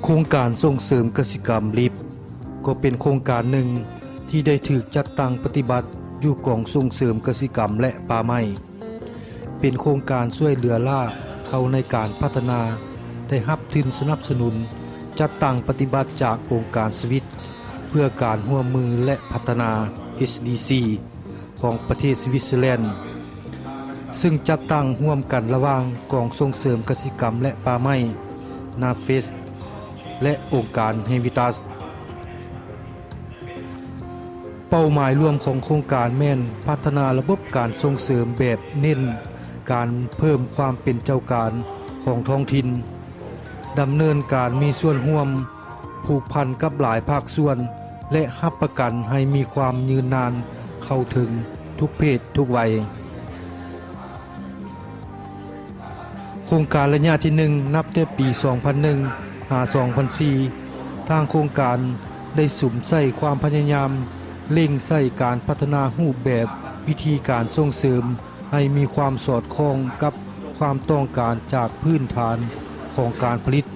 ໂຄງການສົ່ງເສີມກະສິກຳລິບ ກໍເປັນໂຄງການໜຶ່ງທີ່ໄດ້ຖືກຈັດຕັ້ງປະຕິບັດຢູ່ກອງສົ່ງເສີມກະສິກຳ ແລະ ປ່າໄມ້. ເປັນໂຄງການຊ່ວຍເຫຼືອລ້າເຂົ້າໃນການພັດທະນາ, ໄດ້ຮັບທຶນສະໜັບສະໜູນຈັດຕັ້ງປະຕິບັດຈາກອົງການສະວິດເພື່ອການຮ່ວມມື ແລະ ພັດທະນາ ເອສດີຊີ ຂອງປະເທດສະວິດເຊີແລນ, ເຊິ່ງຈັດຕັ້ງຮ່ວມກັນລະຫວ່າງກອງສົ່ງເສີມກະສິກຳ ແລະ ປ່າໄມ້ ນາເຟສ ແລະ ອົງການເຮວິຕັສ. ເປົ້າໝາຍລວມຂອງໂຄງການແມ່ນພັດທະນາລະບົບການສົ່ງເສີມແບບເນັ້ນການເພີ່ມຄວາມເປັນເຈົ້າການຂອງທ້ອງຖິ່ນ, ດຳເນີນການມີສ່ວນຮ່ວມ ຜູກພັນກັບຫຼາຍພາກສ່ວນ ແລະ ຮັບປະກັນໃຫ້ມີຄວາມຍືນນານເຂົ້າເຖິງທຸກເພດທຸກໄວ. ໂຄງການໄລຍະທີໜຶ່ງ ນັບແຕ່ປີສອງພັນໜຶ່ງຫາສອງພັນສີ່ ທາງໂຄງການໄດ້ສຸມໃສ່ຄວາມພະຍາຍາມເລັ່ງໃສ່ການພັດທະນາຮູບແບບວິທີການສົ່ງເສີມ ໃຫ້ມີຄວາມສອດຄ່ອງກັບຄວາມຕ້ອງການຈາກພື້ນຖານຂອງການຜະລິດ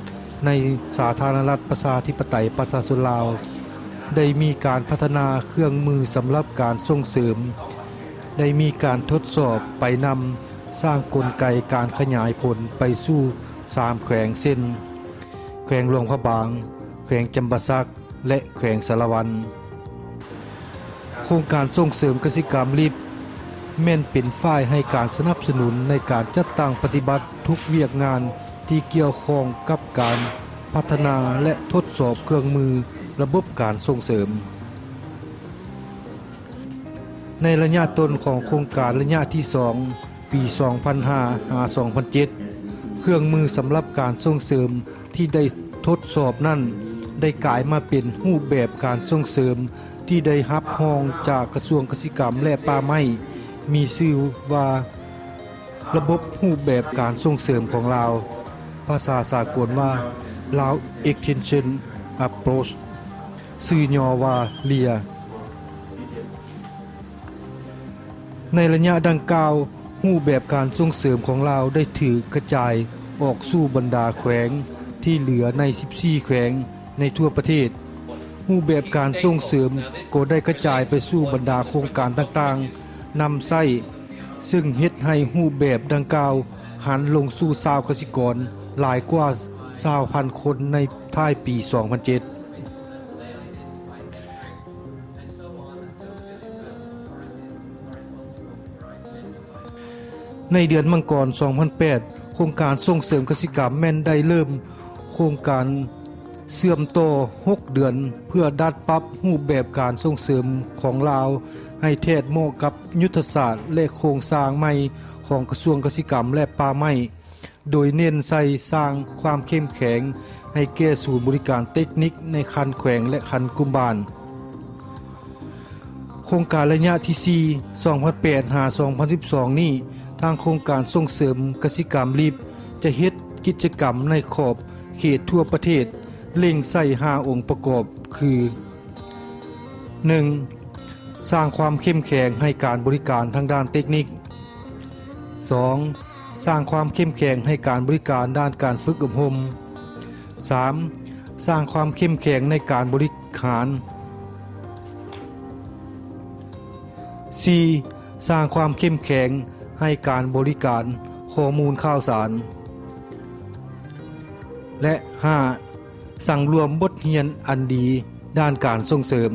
ໃນສາທາລະນະລັດປະຊາທິປະໄຕປະຊາຊົນລາວ, ໄດ້ມີການພັດທະນາເຄື່ອງມືສຳລັບການສົ່ງເສີມ, ໄດ້ມີການທົດສອບໄປນຳສ້າງກົນໄກການຂະຫຍາຍຜົນໄປສູ່ສາມແຂວງ ເຊັ່ນ ແຂວງຫຼວງພະບາງ, ແຂວງຈຳປາສັກ ແລະ ແຂວງສາລະວັນ. ໂຄງການສົ່ງເສີມກະສິກຳລິບ ແມ່ນເປັນຝ່າຍໃຫ້ການສະໜັບສະໜູນໃນການຈັດຕັ້ງປະຕິບັດທຸກວຽກງານທີ່ກ່ຽວຂ້ອງກັບການພັດທະນາ ແລະ ທົດສອບເຄື່ອງມືລະບົບການສົ່ງເສີມ. ໃນໄລຍະຕົ້ນຂອງໂຄງການໄລຍະທີສອງ ປີສອງພັນຫ້າຫາສອງພັນເຈັດ ເຄື່ອງມືສຳລັບການສົ່ງເສີມທີ່ໄດ້ທົດສອບນັ້ນ ໄດ້ກາຍມາເປັນຮູບແບບການສົ່ງເສີມທີ່ໄດ້ຮັບຮອງຈາກກະຊວງກະສິກຳ ແລະ ປ່າໄມ້, ມີຊື່ວ່າ ລະບົບຮູບແບບການສົ່ງເສີມຂອງລາວ, ພາສາສາກົນວ່າ Lao Extension Approach ຊື່ຫຍໍ້ວ່າ ເລຍ. ໃນໄລຍະດັ່ງກ່າວ, ຮູບແບບການສົ່ງເສີມຂອງລາວໄດ້ຖືກກະຈາຍອອກສູ່ບັນດາແຂວງທີ່ເຫຼືອໃນສິບສີ່ແຂວງໃນທົ່ວປະເທດ. ຮູບແບບການສົ່ງເສີມກໍໄດ້ກະຈາຍໄປສູ່ບັນດາໂຄງການຕ່າງໆນຳໃຊ້, ເຊິ່ງເຮັດໃຫ້ຮູບແບບດັ່ງກ່າວຫັນລົງສູ່ຊາວກະສິກອນຫຼາຍກວ່າຊາວພັນຄົນໃນທ້າຍປີສອງພັນເຈັດ. ໃນເດືອນມັງກອນສອງພັນແປດ ໂຄງການສົ່ງເສີມກະສິກຳແມ່ນໄດ້ເລີ່ມໂຄງການເຊື່ອມຕໍ່ຫົກເດືອນ ເພື່ອດັດປັບຮູບແບບການສົ່ງເສີມຂອງລາວໃຫ້ແທດເໝາະກັບຍຸດທະສາດ ແລະ ໂຄງສ້າງໃໝ່ຂອງກະຊວງກະສິກຳ ແລະ ປ່າໄມ້. ໂດຍເນັ້ນໃສ່ສ້າງຄວາມເຂັ້ມແຂງໃຫ້ແກ່ສູນບໍລິການເຕັກນິກໃນຂັ້ນແຂວງ ແລະ ຂັ້ນກຸ່ມບ້ານ. ໂຄງການໄລຍະທີສີ່ ສອງພັນແປດຫາສອງພັນສິບສອງນີ້, ທາງໂຄງການສົ່ງເສີມກະສິກຳລີບ ຈະເຮັດກິດຈະກຳໃນຂອບເຂດທົ່ວປະເທດ, ເລັ່ງໃສ່ຫ້າອົງປະກອບຄື ໜຶ່ງ ສ້າງຄວາມເຂັ້ມແຂງໃຫ້ການບໍລິການທາງດ້ານເຕັກນິກ. ສອງ ສ້າງຄວາມເຂັ້ມແຂງໃຫ້ການບໍລິການດ້ານການຝຶກອົບຮົມ. ສາມ ສ້າງຄວາມເຂັ້ມແຂງໃນການບໍລິຫານ. ສີ່ ສ້າງຄວາມເຂັ້ມແຂງໃຫ້ການບໍລິການຂໍ້ມູນຂ່າວສານ. ແລະ ຫ້າ ສັງລວມບົດຮຽນອັນດີດ້ານການສົ່ງເສີມ.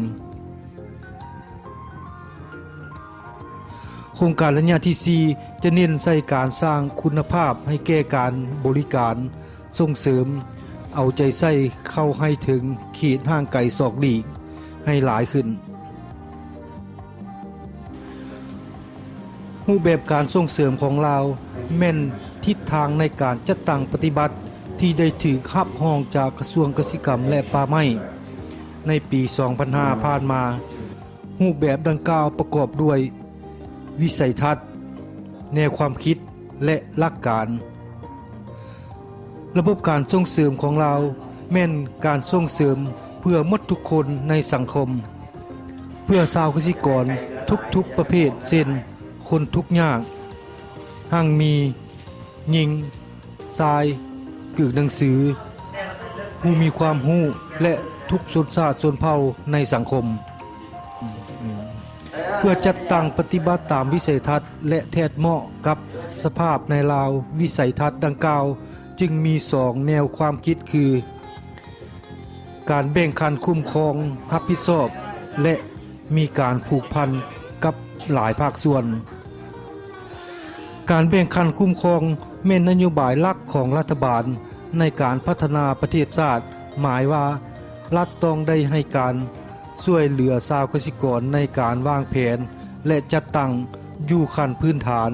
ໂຄງການໄລຍະທີສີ່ ຈະເນັ້ນໃສ່ການສ້າງຄຸນນະພາບໃຫ້ແກ່ການບໍລິການສົ່ງເສີມ, ເອົາໃຈໃສ່ເຂົ້າໃຫ້ເຖິງເຂດຫ່າງໄກສອກຫຼີກໃຫ້ຫຼາຍຂຶ້ນ. ຮູບແບບການສົ່ງເສີມຂອງລາວ ແມ່ນທິດທາງໃນການຈັດຕັ້ງປະຕິບັດທີ່ໄດ້ຖືກຮັບຮອງຈາກກະຊວງກະສິກຳ ແລະ ປ່າໄມ້ ໃນປີສອງພັນຫ້າຜ່ານມາ. ຮູບແບບດັ່ງກ່າວປະກອບດ້ວຍວິໄສທັດ, ແນວຄວາມຄິດ ແລະ ຫຼັກການ. ລະບົບການສົ່ງເສີມຂອງລາວແມ່ນການສົ່ງເສີມເພື່ອໝົດທຸກຄົນໃນສັງຄົມ, ເພື່ອຊາວກະສິກອນທຸກໆປະເພດ ເຊັ່ນ ຄົນທຸກຍາກ, ຮັ່ງມີ, ຍິງ, ຊາຍ, ກຶ່ງໜັງສື, ຜູ້ມີຄວາມຮູ້ ແລະ ທຸກຊົນຊາດຊົນເຜົ່າໃນສັງຄົມ. ເພື່ອຈັດຕັ້ງປະຕິບັດຕາມວິໄສທັດ ແລະ ແທດເໝາະກັບສະພາບໃນລາວ, ວິໄສທັດດັ່ງກ່າວຈຶ່ງມີສອງແນວຄວາມຄິດຄື ການແບ່ງຂັ້ນຄຸ້ມຄອງຮັບຜິດຊອບ ແລະ ມີການຜູກພັນກັບຫຼາຍພາກສ່ວນ. ການແບ່ງຂັ້ນຄຸ້ມຄອງແມ່ນນະໂຍບາຍຫຼັກຂອງລັດຖະບານໃນການພັດທະນາປະເທດຊາດ, ໝາຍວ່າລັດຕ້ອງໄດ້ໃຫ້ການຊ່ວຍເຫຼືອຊາວກະສິກອນໃນການວາງແຜນ ແລະ ຈັດຕັ້ງຢູ່ຂັ້ນພື້ນຖານ,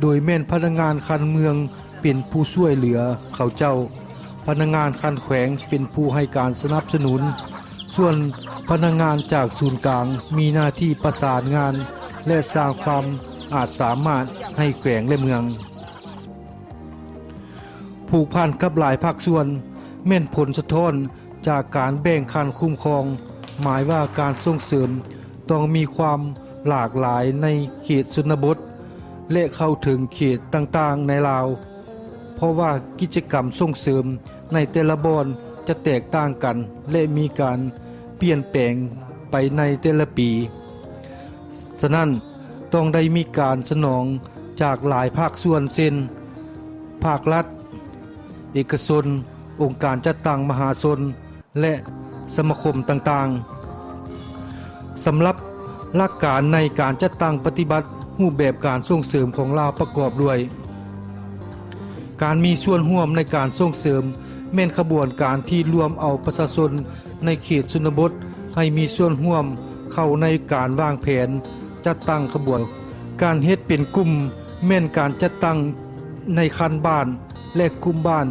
ໂດຍແມ່ນພະນັກງານຂັ້ນເມືອງ ເປັນຜູ້ຊ່ວຍເຫຼືອເຂົາເຈົ້າ, ພະນັກງານຂັ້ນແຂວງເປັນຜູ້ໃຫ້ການສະໜັບສະໜູນ, ສ່ວນພະນັກງານຈາກສູນກາງມີໜ້າທີ່ປະສານງານ ແລະ ສ້າງຄວາມອາດສາມາດໃຫ້ແຂວງ ແລະ ເມືອງ. ຜູກພັນກັບຫຼາຍພາກສ່ວນ ແມ່ນຜົນສະທ້ອນ ຈາກການແບ່ງຂັ້ນຄຸ້ມຄອງ, ໝາຍວ່າການສົ່ງເສີມຕ້ອງມີຄວາມຫຼາກຫຼາຍໃນເຂດຊົນນະບົດ ແລະ ເຂົ້າເຖິງເຂດຕ່າງໆໃນລາວ, ເພາະວ່າກິດຈະກຳສົ່ງເສີມໃນແຕ່ລະບ່ອນຈະແຕກຕ່າງກັນ ແລະ ມີການປ່ຽນແປງໄປໃນແຕ່ລະປີ. ສະນັ້ນ, ຕ້ອງໄດ້ມີການສະໜອງຈາກຫຼາຍພາກສ່ວນ ເຊັ່ນ ພາກລັດ, ເອກະຊົນ, ອົງການຈັດຕັ້ງມະຫາຊົນ ແລະ ສະມາຄົມຕ່າງໆ. ສຳລັບຫຼັກການໃນການຈັດຕັ້ງປະຕິບັດຮູບແບບການສົ່ງເສີມຂອງລາວປະກອບດ້ວຍ ການມີສ່ວນຮ່ວມໃນການສົ່ງເສີມ ແມ່ນຂະບວນການທີ່ລວມເອົາປະຊາຊົນໃນເຂດຊົນນະບົດໃຫ້ມີສ່ວນຮ່ວມເຂົ້າໃນການວາງແຜນ ຈັດຕັ້ງຂະບວນ. ການເຮັດເປັນກຸ່ມ ແມ່ນການຈັດຕັ້ງໃນຂັ້ນບ້ານ ແລະ ກຸ່ມບ້ານ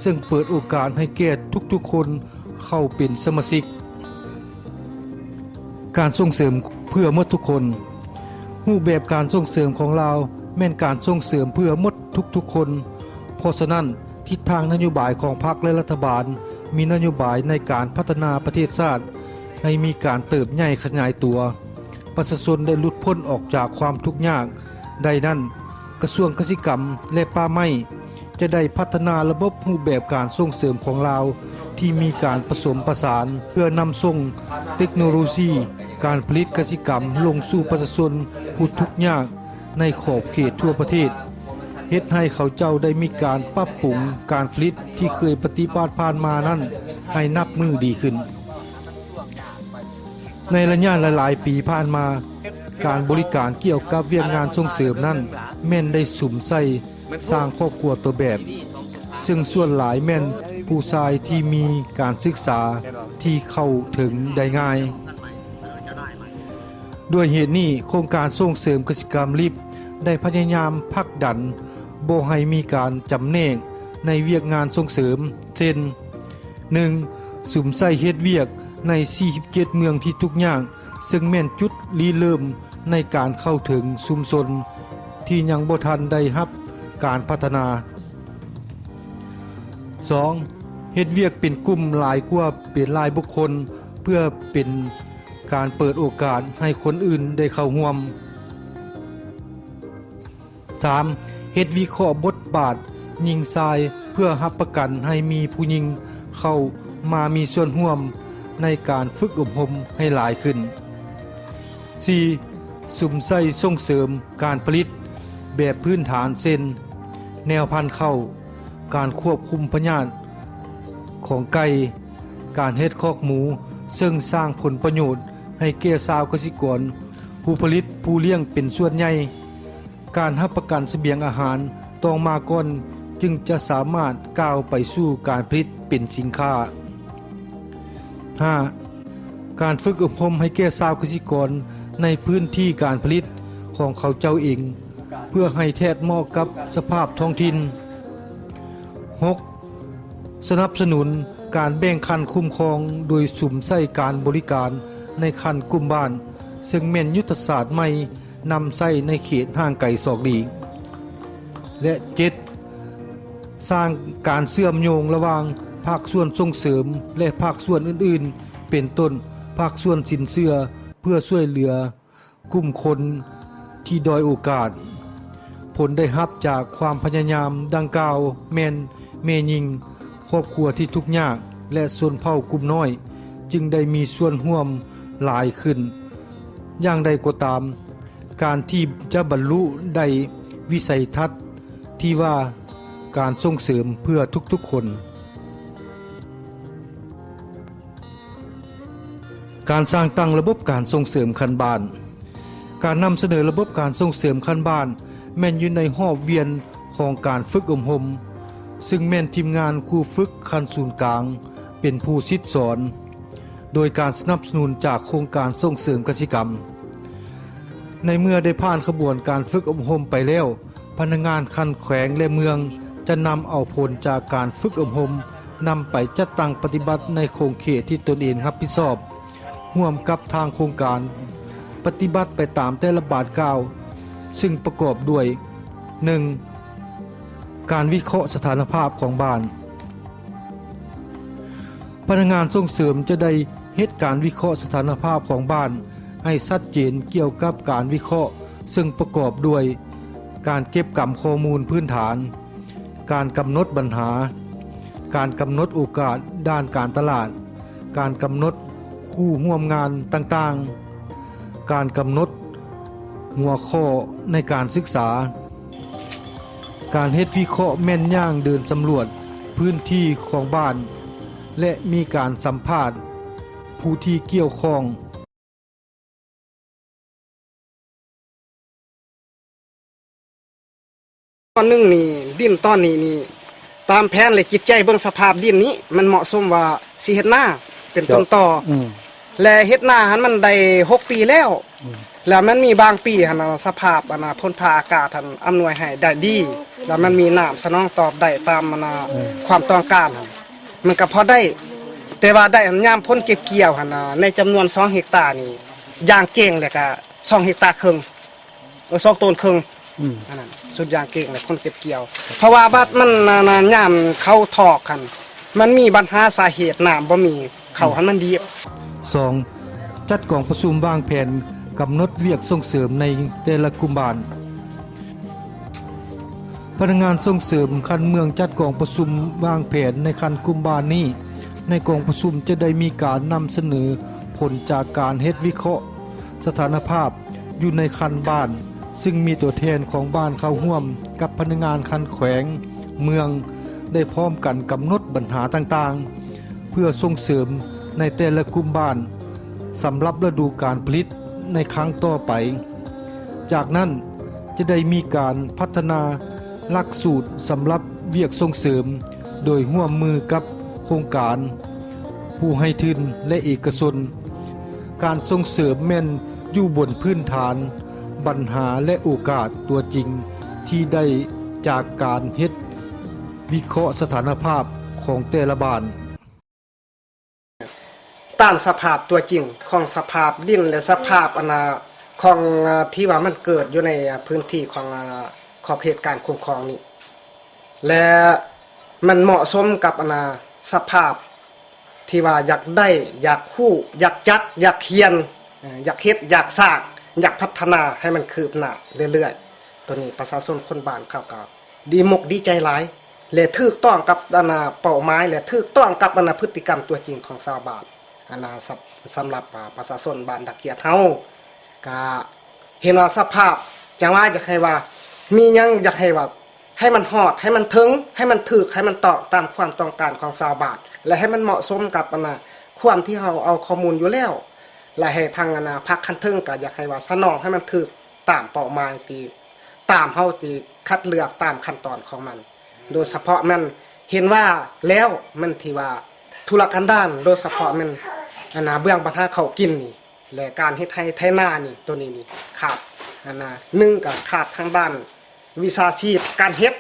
ເຊິ່ງເປີດໂອກາດໃຫ້ແກ່ທຸກໆຄົນເຂົ້າເປັນສະມາຊິກ. ການສົ່ງເສີມເພື່ອໝົດທຸກຄົນ. ຮູບແບບການສົ່ງເສີມຂອງລາວແມ່ນການສົ່ງເສີມເພື່ອໝົດທຸກໆຄົນ. ເພາະສະນັ້ນ, ທິດທາງນະໂຍບາຍຂອງພັກ ແລະ ລັດຖະບານ ມີນະໂຍບາຍໃນການພັດທະນາປະເທດຊາດໃຫ້ມີການເຕີບໃຫຍ່ຂະຫຍາຍຕົວ, ປະຊາຊົນໄດ້ຫຼຸດພົ້ນອອກຈາກຄວາມທຸກຍາກ. ດັ່ງນັ້ນ, ກະຊວງກະສິກຳ ແລະ ປ່າໄມ້ ຈະໄດ້ພັດທະນາລະບົບຮູບແບບການສົ່ງເສີມຂອງລາວ ທີ່ມີການປະສົມປະສານ ເພື່ອນຳສົ່ງເຕັກໂນໂລຊີການຜະລິດກະສິກຳລົງສູ່ປະຊາຊົນຜູ້ທຸກຍາກໃນຂອບເຂດທົ່ວປະເທດ, ເຮັດໃຫ້ເຂົາເຈົ້າໄດ້ມີການປັບປຸງການຜະລິດທີ່ເຄີຍປະຕິບັດຜ່ານມານັ້ນໃຫ້ນັບມື້ດີຂຶ້ນ. ໃນໄລຍະຫຼາຍໆປີຜ່ານມາ, ການບໍລິການກ່ຽວກັບວຽກງານສົ່ງເສີມນັ້ນ ແມ່ນໄດ້ສຸມໃສ່ສ້າງຄອບຄົວຕົວແບບ, ເຊິ່ງສ່ວນຫຼາຍແມ່ນຜູ້ຊາຍທີ່ມີການສຶກສາທີ່ເຂົ້າເຖິງໄດ້ງ່າຍ. ດ້ວຍເຫດນີ້, ໂຄງການສົ່ງເສີມກະສິກຳລິບ ໄດ້ພະຍາຍາມຜັກດັນບໍ່ໃຫ້ມີການຈຳແນກໃນວຽກງານສົ່ງເສີມ ເຊັ່ນ ໜຶ່ງ ສຸມໃສ່ເຮັດວຽກໃນສີ່ສິບເຈັດເມືອງທີ່ທຸກຍາກ, ເຊິ່ງແມ່ນຈຸດລິເລີ່ມໃນການເຂົ້າເຖິງຊຸມຊົນທີ່ຍັງບໍ່ທັນໄດ້ຮັບການພັດທະນາ. ສອງ ເຮັດວຽກເປັນກຸ່ມຫຼາຍກວ່າເປັນລາຍບຸກຄົນ ເພື່ອເປັນການເປີດໂອກາດໃຫ້ຄົນອື່ນໄດ້ເຂົ້າຮ່ວມ. ສາມ ເຮັດວິເຄາະບົດບາດຍິງຊາຍ ເພື່ອຮັບປະກັນໃຫ້ມີຜູ້ຍິງເຂົ້າມາມີສ່ວນຮ່ວມໃນການຝຶກອົບຮົມໃຫ້ຫຼາຍຂຶ້ນ. ສີ່ ສຸມໃສ່ສົ່ງເສີມການຜະລິດແບບພື້ນຖານ ເຊັ່ນ ແນວພັນເຂົ້າ, ການຄວບຄຸມພະຍາດຂອງໄກ່, ການເຮັດຄອກໝູ, ເຊິ່ງສ້າງຜົນປະໂຫຍດໃຫ້ແກ່ຊາວກະສິກອນ, ຜູ້ຜະລິດ, ຜູ້ລ້ຽງເປັນສ່ວນໃຫຍ່. ການຮັບປະກັນສະບຽງອາຫານຕ້ອງມາກ່ອນ ຈຶ່ງຈະສາມາດກ້າວໄປສູ່ການຜະລິດເປັນສິນຄ້າ. ຫ້າ ການຝຶກອົບຮົມໃຫ້ແກ່ຊາວກະສິກອນໃນພື້ນທີ່ການຜະລິດຂອງເຂົາເຈົ້າເອງ ເພື່ອໃຫ້ແທດເໝາະກັບສະພາບທ້ອງຖິ່ນ. ຫົກ ສະໜັບສະໜູນການແບ່ງຂັ້ນຄຸ້ມຄອງໂດຍສຸມໃສ່ການບໍລິການໃນຂັ້ນກຸ່ມບ້ານ, ເຊິ່ງແມ່ນຍຸດທະສາດໃໝ່ ນຳໃຊ້ໃນເຂດຫ່າງໄກສອກຫຼີກ ແລະ ເຈັດ ສ້າງການເຊື່ອມໂຍງລະຫວ່າງພາກສ່ວນສົ່ງເສີມ ແລະ ພາກສ່ວນອື່ນໆ ເປັນຕົ້ນ ພາກສ່ວນສິນເຊື່ອ ເພື່ອຊ່ວຍເຫຼືອກຸ່ມຄົນທີ່ດ້ອຍໂອກາດ. ຜົນໄດ້ຮັບຈາກຄວາມພະຍາຍາມດັ່ງກ່າວແມ່ນແມ່ຍິງຄອບຄົວທີ່ທຸກຍາກ ແລະ ຊົນເຜົ່າກຸ່ມນ້ອຍຈຶ່ງໄດ້ມີສ່ວນຮ່ວມຫຼາຍຂຶ້ນ. ຢ່າງໃດກໍຕາມ, ການທີ່ຈະບັນລຸໄດ້ວິໄສທັດທີ່ວ່າການສົ່ງເສີມເພື່ອທຸກໆຄົນ. ການສ້າງຕັ້ງລະບົບການສົ່ງເສີມຂັ້ນບ້ານ. ການນຳສະເໜີລະບົບການສົ່ງເສີມຂັ້ນບ້ານແມ່ນຢູ່ໃນຮອບວຽນຂອງການຝຶກອົບຮົມ, ຊຶ່ງແມ່ນທີມງານຄູຝຶກຂັ້ນສູນກາງເປັນຜູ້ສິດສອນ, ໂດຍການສະໜັບສະໜູນຈາກໂຄງການສົ່ງເສີມກະສິກຳ. ໃນເມື່ອໄດ້ຜ່ານຂະບວນການຝຶກອົບຮົມໄປແລ້ວ, ພະນັກງານຂັ້ນແຂວງ ແລະ ເມືອງ ຈະນຳເອົາຜົນຈາກການຝຶກອົບຮົມ ນຳໄປຈັດຕັ້ງປະຕິບັດໃນຂົງເຂດທີ່ຕົນເອງຮັບຜິດຊອບ ຮ່ວມກັບທາງໂຄງການ ປະຕິບັດໄປຕາມແຕ່ລະບາດກ່າວ, ຊຶ່ງປະກອບດ້ວຍ ໜຶ່ງ ການວິເຄາະສະຖານະພາບຂອງບ້ານ. ພະນັກງານສົ່ງເສີມຈະໄດ້ເຮັດການວິເຄາະສະຖານະພາບຂອງບ້ານໃຫ້ຊັດເຈນກ່ຽວກັບການວິເຄາະ, ເຊິ່ງປະກອບດ້ວຍ ການເກັບກຳຂໍ້ມູນພື້ນຖານ, ການກຳນົດບັນຫາ, ການກຳນົດໂອກາດດ້ານການຕະຫຼາດ, ການກຳນົດຄູ່ຮ່ວມງານຕ່າງໆ, ການກຳນົດຫົວຂໍ້ໃນການສຶກສາ, ການເຮັດວິເຄາະແມ່ນຍ່າງເດີນສຳຫຼວດພື້ນທີ່ຂອງບ້ານ ແລະ ມີການສຳພາດຜູ້ທີ່ກ່ຽວຂ້ອງ. ຕອນໜຶ່ງນີ້ ດິນຕອນນີ້ນີ້ ຕາມແຜນ ແລະ ຈິດໃຈເບິ່ງສະພາບດິນນີ້ ມັນເໝາະສົມວ່າຊິເຮັດນາເປັນຕົ້ນຕໍ ເຈົ້າ ອືມ ແລະ ເຮັດນາຫັ້ນມັນໄດ້ຫົກປີແລ້ວ ອືມ ແລ້ວມັນມີບາງປີຫັ້ນນະ ສະພາບອັນນະ ຝົນຟ້າອາກາດຫັ້ນອຳນວຍໃຫ້ໄດ້ດີ ແລ້ວມັນມີນ້ຳສະໜອງຕອບໄດ້ຕາມອັນນະ ອືມ ຄວາມຕ້ອງການຫັ້ນ ມັນກໍພໍໄດ້ ແຕ່ວ່າໄດ້ອັນຍາມຜົນເກັບກ່ຽວຫັ້ນນະ ໃນຈຳນວນສອງເຮັກຕານີ້ ຢ່າງເກັ່ງແລ້ວກໍສອງເຮັກຕາເຄິ່ງ ເອີ ສອງໂຕນເຄິ່ງ ອືມ ອັນນັ້ນ ສຸດຢ່າງເກັ່ງແລ້ວຜົນເກັບກ່ຽວ ເພາະວ່າບັດມັນ ນະ ນະ ຍາມເຂົ້າຖອກຫັ້ນ ມັນມີບັນຫາສາເຫດນ້ຳບໍ່ມີ ເຂົ້າ ອືມ ຫັ້ນມັນດີບ. ສອງ ຈັດກອງປະຊຸມວາງແຜນກຳນົດວຽກສົ່ງເສີມໃນແຕ່ລະກຸ່ມບ້ານ. ພະນັກງານສົ່ງເສີມຂັ້ນເມືອງຈັດກອງປະຊຸມວາງແຜນໃນຂັ້ນກຸ່ມບ້ານນີ້. ໃນກອງປະຊຸມຈະໄດ້ມີການນຳສະເໜີຜົນຈາກການເຮັດວິເຄາະສະຖານະພາບຢູ່ໃນຂັ້ນບ້ານ, ຊຶ່ງມີຕົວແທນຂອງບ້ານເຂົ້າຮ່ວມກັບພະນັກງານຂັ້ນແຂວງ, ເມືອງ ໄດ້ພ້ອມກັນກຳນົດບັນຫາຕ່າງໆ ເພື່ອສົ່ງເສີມໃນແຕ່ລະກຸ່ມບ້ານ ສຳລັບລະດູການຜະລິດໃນຄັ້ງຕໍ່ໄປ. ຈາກນັ້ນຈະໄດ້ມີການພັດທະນາຫຼັກສູດສຳລັບວຽກສົ່ງເສີມ ໂດຍຮ່ວມມືກັບໂຄງການ, ຜູ້ໃຫ້ທຶນ ແລະ ເອກະຊົນ. ການສົ່ງເສີມແມ່ນຢູ່ບົນພື້ນຖານບັນຫາ ແລະ ໂອກາດຕົວຈິງທີ່ໄດ້ຈາກການເຮັດວິເຄາະສະຖານະພາບຂອງແຕ່ລະບ້ານ. ຕາມສະພາບຕົວຈິງຂອງສະພາບດິນ ແລະ ສະພາບອັນນາຂອງ ອາ ທີ່ວ່າມັນເກີດຢູ່ໃນ ອາ ພື້ນທີ່ຂອງ ອາ ຂອບເຂດການຄຸ້ມຄອງນີ້ ແລະ ມັນເໝາະສົມກັບອັນນາສະພາບທີ່ວ່າຢາກໄດ້ ຢາກຮູ້ ຢາກຈັດ ຢາກຂຽນ ເອີ ຢາກເຮັດ ຢາກສ້າງ ຢາກພັດທະນາໃຫ້ມັນຄືບໜ້າເລື້ອຍໆ. ໂຕນີ້ປະຊາຊົນຄົນບ້ານເຂົາກໍ ດີມົກດີໃຈຫຼາຍ ແລະ ຖືກຕ້ອງກັບອັນນາເປົ້າໝາຍ ແລະ ຖືກຕ້ອງກັບອັນນາພຶດຕິກຳຕົວຈິງຂອງຊາວບ້ານ ອັນນາສຳ ສຳລັບ ອາ ປະຊາຊົນບ້ານດາກກຽດເຮົາ ກະເຫັນວ່າສະພາບ ຈັ່ງວ່າຢາກໃຫ້ວ່າ ມີຫຍັງຢາກໃຫ້ວ່າ ໃຫ້ມັນຮອດ ໃຫ້ມັນເຖິງ ໃຫ້ມັນຖືກ ໃຫ້ມັນຕ້ອງຕາມຄວາມຕ້ອງການຂອງຊາວບ້ານ ແລະ ໃຫ້ມັນເໝາະສົມກັບອັນນາຄວາມທີ່ເຮົາເອົາຂໍ້ມູນຢູ່ແລ້ວ ແລະ ໃຫ້ທາງອັນນາພັກຂັ້ນເທິງກະຢາກໃຫ້ວ່າສະໜອງໃຫ້ມັນຖືກຕາມເປົ້າໝາຍທີ່ ຕາມເຮົາທີ່ຄັດເລືອກຕາມຂັ້ນຕອນຂອງມັນ ໂດຍສະເພາະແມ່ນເຫັນວ່າແລ້ວແມ່ນທີ່ວ່າທຸລະກັນດານ ໂດຍສະເພາະແມ່ນອັນນາເບື້ອງບັນຫາເຂົ້າກິນນີ້ ແລະ ການເຮັດໄຮ່ໄຖນານີ້ ໂຕນີ້ນີ້ຂາດ ອັນນາ ໜຶ່ງກໍຂາດທາງດ້ານວິຊາຊີບການເຮັດ